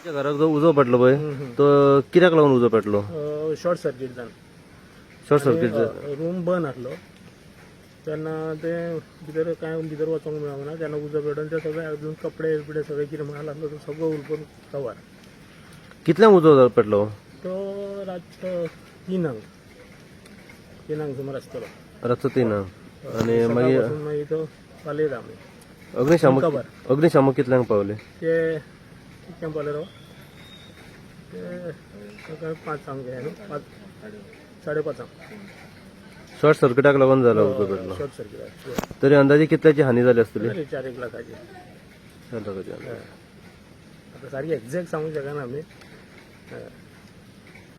तुमच्या घराक जो उजो पेटलो पळय, तो कित्याक लागून उजो पेटलो? शॉर्ट सर्कीट जावन. Short circuit. रूम बंद आसलो तेन्ना ते भितर कांय भितर वचोंक मेळना, तेन्ना उजो पेटून ते सगळे अजून कपडे बिपडे सगळे कितें माल आसलो तो सगळो हुलपून कवर. कितल्यांक उजो पेटलो? तो रातचो 3 3 सुमार आसतलो. रातचो 3. आनी मागीर? सकाळपासून मागीर तो पालयता आमी. अग्निशामक कवर. अग्निशामक कितल्यांक पावले? ते कितल्यांक पावले रो ते? सकाळी 5 गे न्हू, 5 5:30. शॉर्ट सर्किटाक लागून जालो उजो पेटलो? Short circuit. तरी अंदाजे कितल्याची हानी जाली आसतली? 4 एक लाखाची. 4 लाखाची. आता सारकी एक्झॅक्ट सांगू शकना आमी. हय.